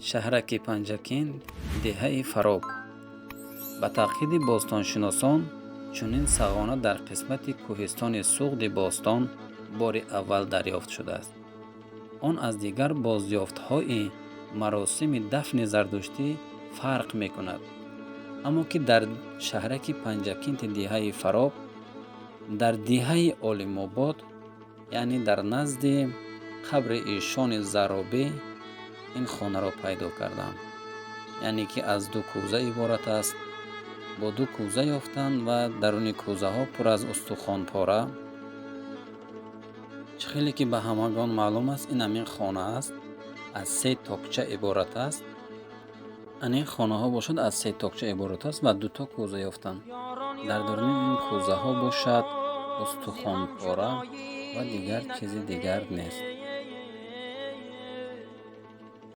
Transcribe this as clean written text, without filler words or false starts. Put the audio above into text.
Шаҳраки Панҷакент, деҳаи Фароб. Ба таъқиди бостоншиносон, чунин сағона дар қисмати кӯҳистони Суғди бостон бори аввал дарёфт шудааст. Он аз дигар бозёфтҳои маросими дафни зардуштӣ фарқ мекунад, аммо ки дар шаҳраки Панҷакенти деҳаи Фароб, дар деҳаи Олимобод, яъне дар назди қабри эшони Заробӣ ин хонаро пайдо кардам, яъне ки аз ду кӯза иборат аст. Бо ду кӯза ёфтанд ва даруни кӯзаҳо пур аз устухонпора. Чӣ хеле ки ба ҳамагон маълум аст, ин ҳамин хона аст, аз се токча иборат аст. Ан ин хонаҳо бошад, аз се токча иборат аст ва дуто кӯза ёфтанд. Дар даруни ин кӯзаҳо бошад, устухонпора ва дигар чизи дигар нест.